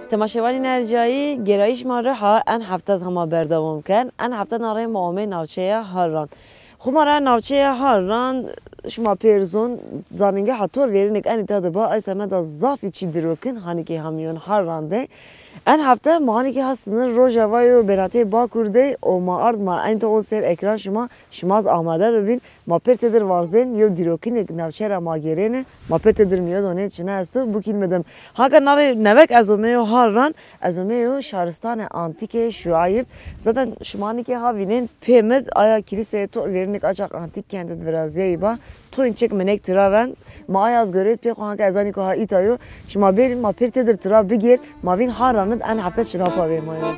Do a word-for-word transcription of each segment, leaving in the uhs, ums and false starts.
Temaşevanên ercayî, gêrayîş ma riha en hefte zî hema berdewam ken. En hefte na rê ma omey navçeya Harran. Xwu ma ra navçeya Harran, şima pêr zon, zanîngeha tor vêrînik enî ta de ba, ay semeda zafî çî dirokin hanîkê ha mîyon Harran de. En hefte ma hanîkê ha sinir Rojava yo, benateyê Bakur de û ma ard ma enî ta o ser ekran şima, şima zî amade bibîn. Ma pêr têdir warzên, yew dîrokînik navçe ra ma gêrêne, ma pêr têdir mîyod onê çina esto, bukîn bidim. Hanka na rê newek ez omeyo Harran, ez omeyo şaristanê antîkê Şuayb. Zaten şima hanîkê ha vînên pê mi aya kilîseyê to vêrînik a çax antîk kend id virazîyayî ba. Toyîn çik minek tira ven. Ma aya zî goreyt pê xwu, hanka ez anîko ha îta yo. Şima bêrîn ma pêr têdir tira bigêr. Ma vîn Harran id en hefte çina pa vêmayo.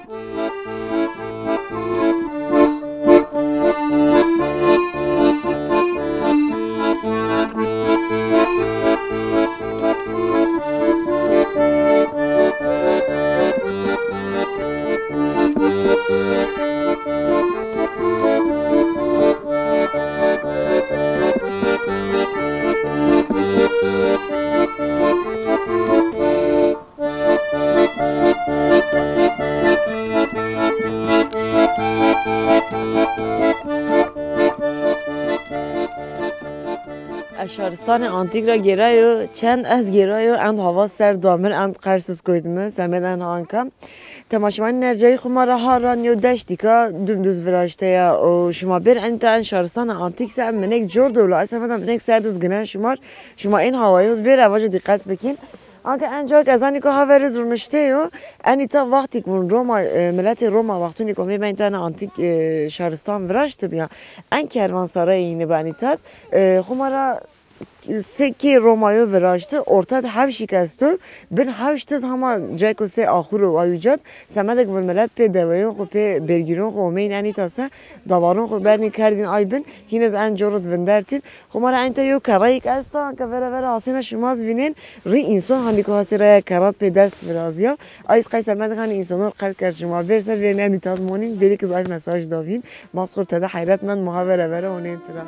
Ez şaristanê antîk ra gêrayo, çend ez gêrayo, end hawa serd a mi, end qers iz koyt mi, semêd en hanka. Temaşevanên ercayî, xwu ma ra Harran yew deştîka dimduz viraşte ya û şima bêr enî ta en şaristana antîk se en minek cor de wila, ay semeda minek serd iz ginen şima r. Şima ên hawayo zî bêr evajo dîqet bikîn. Anke en ca ke ez anîko ha ver iz rûnişte yo, enî ta wextîk vûn Roma, e, miletê Roma wextûnîk omê ben ta ena antîk, e, şaristan viraştibîya. En kervansarayê yînî bi enî ta d. E, xwu ma ra sê kê Romayo viraşti, orta de hewşîk esto, bin hewş de zî hema cayko sê axur o ay uca d. Semedek vûn milet pê deweyon xwu, pê bêrgîron xwu omeyîn enî ta se, dawaron xwu bernî kerdîn ay bin, hîn iz en cor id vindertîn. Xwu ma ra enî ta yew kerrayîk esta, anke vere vere asêna şima zî vînên, rî înson hanîko hasê ra ya kerrat pê dest virazîya. Ay iz qey semedek hanî însonon qel kerd şima. Bêr se vêrnî enî ta d monîn, bêrîk iz ay mesaj da vîn. Ma zî xwu r tede heyret mend, ma ha vere vere onên tira.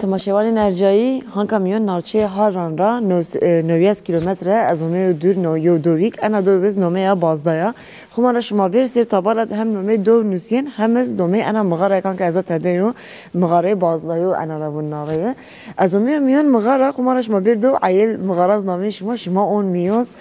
Temaşevanên ercayî, hanka mîyon navçeyê Harran ra new-, e, newîyes kîlometre ez omeyo dûr, no-, yew dowîk. Ena dew iz nomeya Bazda ya. Xwu ma ra şima bêr sêr tabela de hem nomeyê dew nusîyên hem iz nomeyê ena mixarayê, kanka eza tede yo, mixareyê Bazda yo, ena ra vûn naveye. Ez omeyo mîyon mixara, xwu ma ra şima bêr dew eyêl mixara iz navên şima, şima on mîyon z.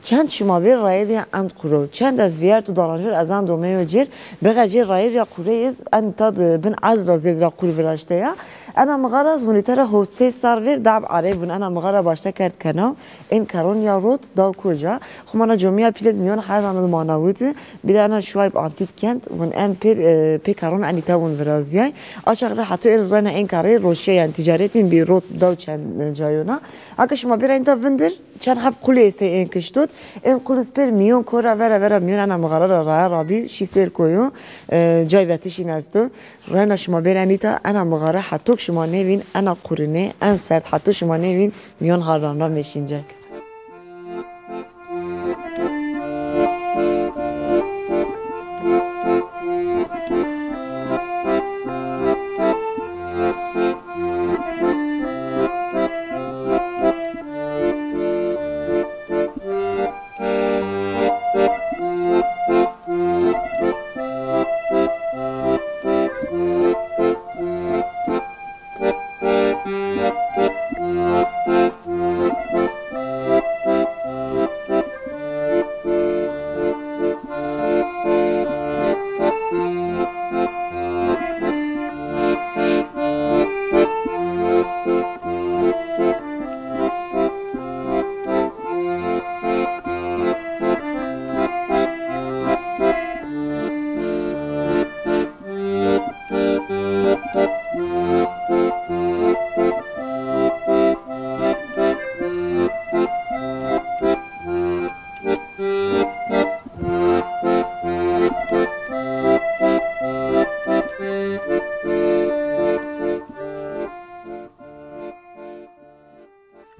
Çend şima bêr rayîr ya end quro. Çend ez vîyert û darancor ez end omeyo cêr. Beqecê rayîr ya qurê iz end ta di bin erd ra zêd ra qur viraşte ya. Ena mixara ez vûnî te ra hot sey serr vêr dab erey vûn. Ena mixara başte kerd kenaw. Ên keron ya rot daw koca. Xumana comiya pîlek mîyon herran id manawiti. Bir de ena şuayb antîk kent. Vûn en pêr, e, pê keron enî ta vûn virazîyay. Aşağı ra heto êr zayna ên karê roşe, yanî ticaretîn bî rot daw çend, e, cayona. Haka şima bêra enta vindir, çend heb qulê estê ên kiştot. Ên qul iz pêr mîyon kora vera vera mîyon ena mixara ra raya rabî, şî sêr koyo, e, cay vetişîn esto. Reyna şima bêr enîta, ena mixara hetok şima nêvîn, ena qurine, en sert heto şima nêvîn, mîyon harran ra meşîncek.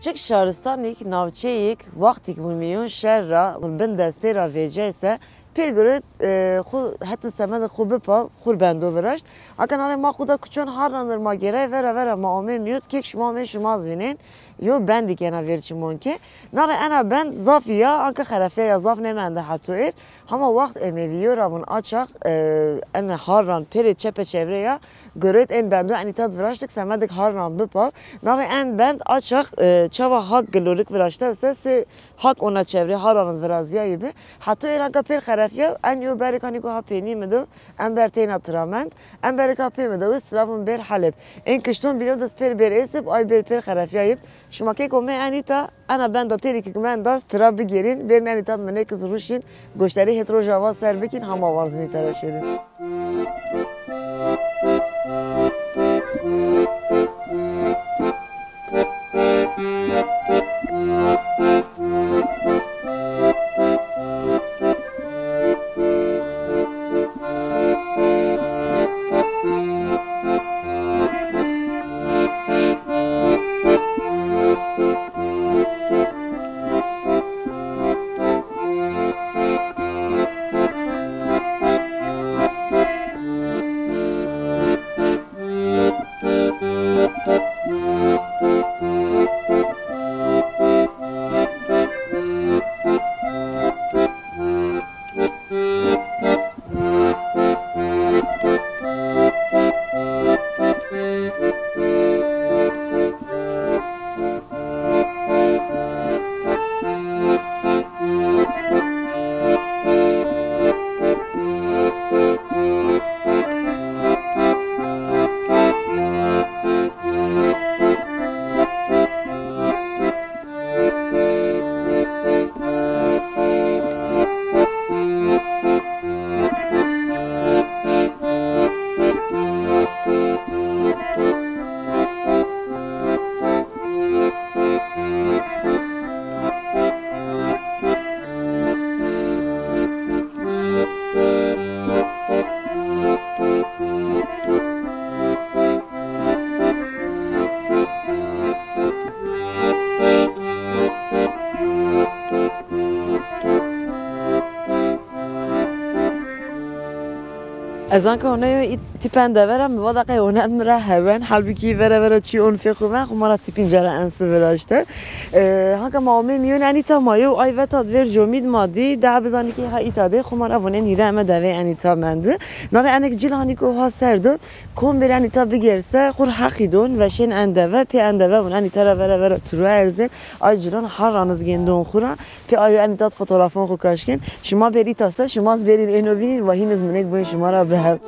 Çik şaristanêk, navçeyêk, wextêk vûn mîyon şer ra, vûn bin destê ra vêcay se, pêr girot, e, xwu hetê semedê xwu bipa, xwu r bendo viraşt. Aka nare ma xwu da kuçon harranir ma gêray vera vera ma omê mîyot kêk şima omê şima z vînên. Yo bendî kena vêr çimon ke. Nare ena bend zafî ya, anka xerefîya ya zaf nêmende heto êr. Hama waxt Emevîyo ra vûn açax, e, ene harran pêrê çepe çevre ya, girot ên bendo enî tad viraştik semedik harran bipa. Nare en bend açax, e, çawa hak gilorik viraşte se, se hak ona çevre harran virazîyayî bi. Heto êr anka pêr xerefîya, en yo berêk hanîko ha pênî mi do, en ber teyna tira mend, en berêk ha pê mi do, wis tira vûn bêr Heleb. Ên kişton bîno diz pêr bêr êstib, ay bêr pêr xerefîyayîb. Şima kêk omê enîta, ena benda têrî kik mend dast, tira bigêrîn, bêrn enîta minêk iz ruşîn, goştarî hêt Rojava ser bikîn, hama warzinî te ra şêrin. Ez anka oneyo î tîpen de vera, mi va da qey one mi ra hewen, halbukî vera vera çî on fê xwu ven, xwu ma ra tîpîn cara en si viraşte. E, hanka ma omê mîyon enîta ma yo, ay veta di vêr comîd ma dî, daha bizanî ki ha îta de, xwu ma ra vonên hîre eme devê enîta mendi. Nare enek cil hanî ko ha ser do, kom bêr enîta bigêr se, xwu r heqî don, veşên en deve, pê en deve vun enîta ra vera vera turu erzên, ay cilon harran iz gên don xwu ra, pê ayo enîta di fotografon xwu kaş kên. Şima bêr îta se, şima z bêrîn êno vînîn, wa hîn iz minêk bûn şima ra bihev.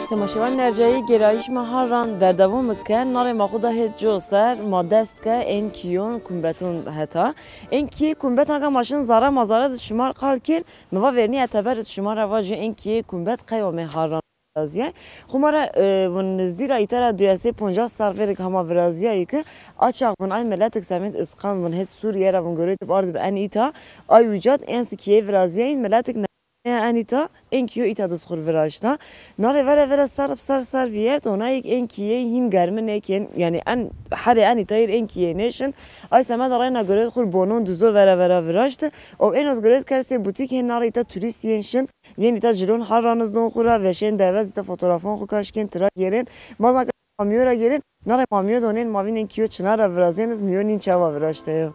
Temaşevan mercayî, gêrayîş ma Harran berdewam ke, narê ma xo da hêt co ser, ma dest ke ên kîyon kumbeton heta. Ên kîyê kumbet anka ma şin zara ma zara di şima r qal kên, mi va vernî eteber di şima ra vajî ên kîyê kumbet qey omê Harran virazîyay. Xo ma ra, e, vun nizdî ra îta ra duyesê poncas serr verêk hama virazîyayî ke, a çax vun ay meletik semêd isqan vun hêt Sûrîye ra vun gorêtib ardib en îta, ay uca d ên si kîyê virazîyayîn meletik Enîta ên kîyo îta di xur viraşta. Narê vere vere serb ser ser vîyert, onayêk ên kîyey hîn germi nêkên, yanî en herê enîtayîr ên kîyey nêşin. Ay semeda reyna gorêt xur bonon duzo vere vere viraşti. O ênoz gorêt kersê butîk hên narê îta turîst yên şin. Yên îta cilon Harran iz don xu ra, veşên dewez îta fotografon xu kaşkên tira gêrên. Mazak Mamîyo ra gêrên, narê mamîyo donên, ma vînên kîyo çina ra virazên, iz mîyo nîn çawa viraşte yo.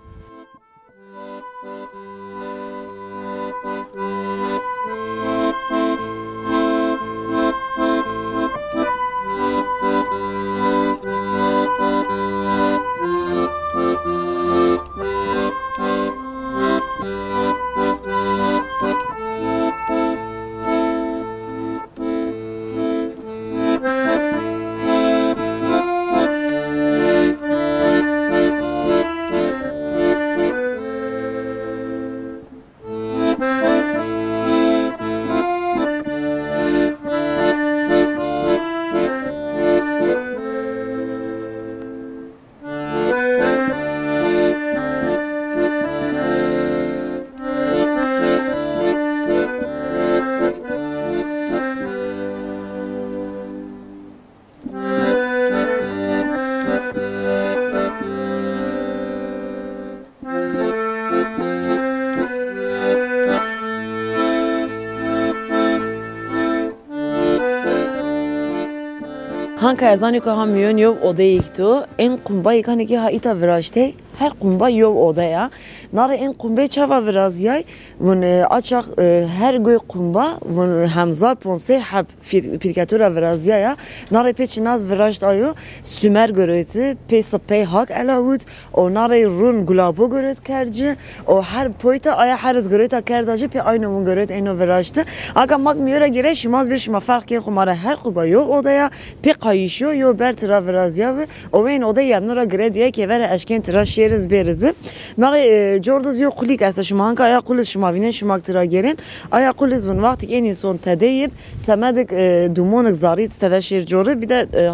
Hanka ez anî ku ha mîyon yew odeyêk to, ên qumbayêk hanî ki ha îta viraştey, her qumba yew oda ya. Narê ên qumbey çawa virazîyay? Vun, e, a çax, e, her goy qumba, vun hemzar ponsey heb pîr-, pîrketo ra virazîyaya. Narê pê çinaz viraşt ayo, sumer goroti, pê sipey hak elawit, o narê run gulabo gorot kerci, o her poyta aya her iz gorota kerda ci, pê ayno vun gorot êno viraşti. Aga mak mîyo ra gêrey, şima iz bir şima ferq kên xu ma ra her quba yo odaya, pê qayîşo yo ber tira virazîyabi, o wên odey yemno ra girê diye ke vere eşkên tira şêriz bêrizi. Narê, e, cordiz yo qulîk esta, şima hanka aya quliz şima vînen, şima tira gêrên. Aya quliz vun wextîk ên înson tede yib, semedik, e, dumonik zarî tede şêr cori, bir de, e,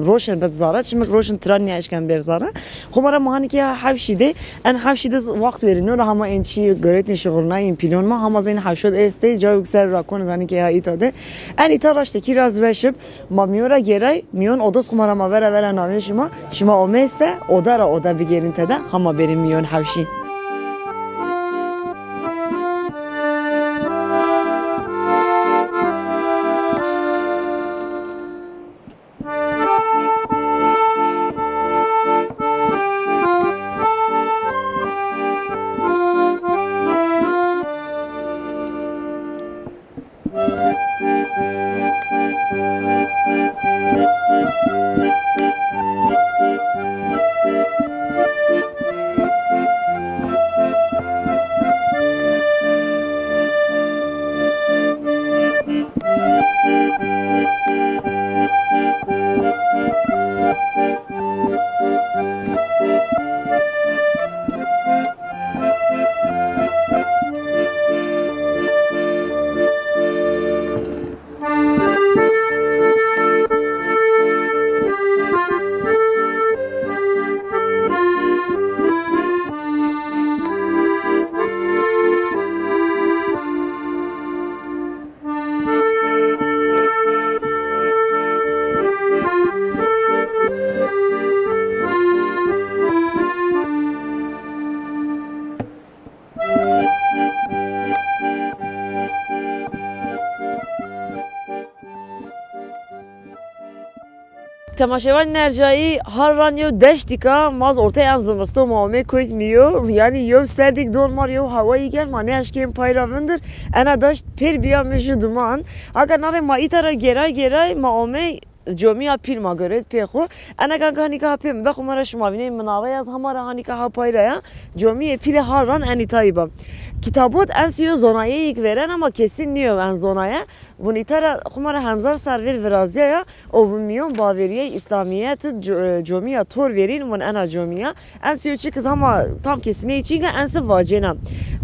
roşen bet zara, çimik roşen tira nîya eşken bêr zara. Xo ma ra ma hanî ki ha hewşî de, en hewşî de wext verîno ra hama ên çî goretin şixulnayîn pîlon ma, hama zên hewşo de estê, cayuk ser ra kon zanî ki ha îta de. En îta raştekî raz weşib, ma mîyon ra gêray, mîyon odos xo ma ra ma vera vera namê şima, şima omê se, oda ra oda bigêrin tede, hama bêrin mîyon hewşî. Temaşevan mercayî, Harran yew deştîk a, ma z ortey en zimiston ma omê kuyt mîyo, yanî yew serdîk don ma r, yew hawayî germ, ma nêeşkên pay ra vindir. Ena deşt pêr bîya mi ju duman. Aga narê ma îta ra gêray gêray ma omey Comîya pîl ma girewt pê xwu. Ena kanka hanîka ha pê mi de xwu ma ra şima vînên minare ya, ez hema ra hanîka ha pay ra ya. Comîyê pîlê Harran enî tayî ba. Kitabot en sî yo zonayeyêk vêren ama kesîn nîyo en zonaye. Vûn îta ra xwu ma ra hemzar serr vîr virazîyaya û vûn mîyon bawerîyey îslamîyet co-, comîya tor vêrîn vûn ena comîya. En sî yo çik iz hema tam kesîney çînka en si vacêna.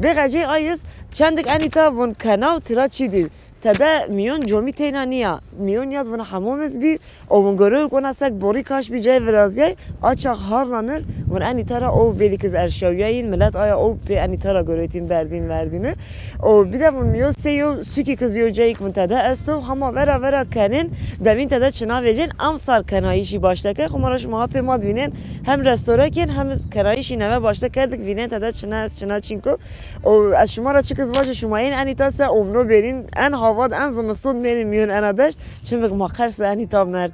Bêxecey ay iz çendik enî ta vûn kena û tira çî dî. Tede mîyon comî teyna nîya. Mîyon yad vûn hemom iz bî. O vûn gorewik ona sek borî kaş bî cayê virazîyay, a çax Harran ir, vûn enî tera o bêlîk iz erşawîyayîn, milet aya o pê enî tera gorewtîn berdîn verdîni. O bir de vûn mîyo sey yo sukîk iz yo cayîk vûn tede esto, hema vera vera kenên, demîn tede çina vecên, emsar kenayîşî başle key, xwu ma ra şima ha pê ma di vînên, hem restore kên, hem iz kenayîşî neve başle kerdik, vînên tede çina est, çina çînko. O ez şima ra çik iz vajî, şima yên enî ta se omno bêrîn, en hava di, en zimiston mêrîn mîyon ena deşt, çimik ma qers ra enî ta merd.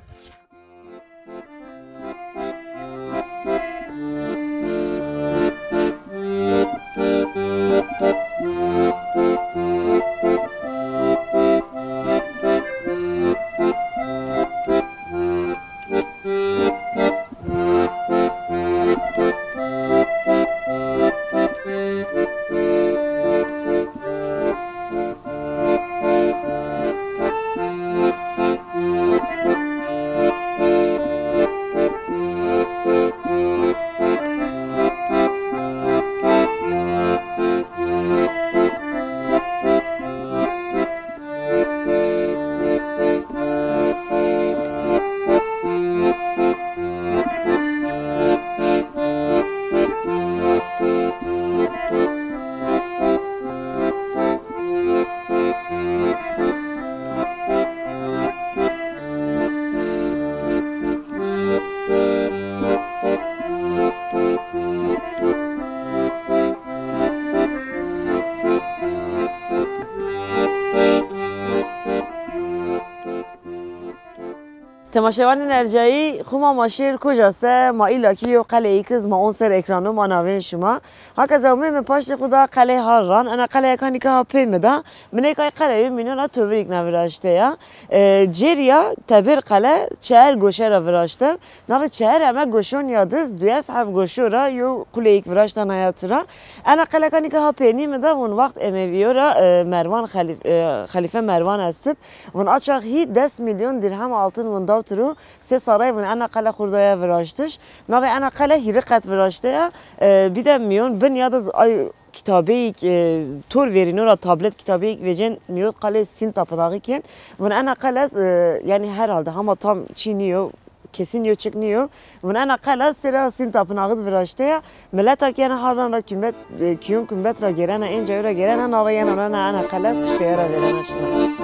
Temaşevanên ercayî, xwu ma ma şêr koja se, ma îlakî yo qeleyêk iz ma on ser ekrano ma navên şima. Haka zewmê mi paştê xwu da qeleyê Harran, ena qeleyeka nîka ha pê mi da. Mi nêkay qeleyê mînon ra tovirîk na viraşte ya. E, cêrîya tebêr qele çeer goşe ra viraşte. Nare çeer eme goşon ya diz, duyes heb goşo ra yo quleyêk viraşta naya tira. Ena qeleka nîka ha pênî mi da vûn waxt Emevîyo ra, e, Merwan xelîf-, e, xelîfe Merwan estib. Vûn a çax hî des milyon dîrhem altin vûn daw tiro. Sê saray vûn ena qele xurdaya viraştiş. Nare ena qele hîrî qet viraşte ya. E, bir de mîyon bin ya da z-, ay kitabeyêk, e, tor verîno ra tablet kitabeyêk vecên mîyon qelê Sîn Tapınağı kên. Vûn ena qele, e, yanî herhalde hama tam çî nîyo, kesin yo çik nîyo. Vûn ena qele sera Sîn Tapınağı di viraşte ya. Mileta ki yena Harran ra kümbet, e, kîyon kümbet ra gêrena, ên cayo ra gêrena, na ra yena rena ena qele kişteye ra vêrena şina.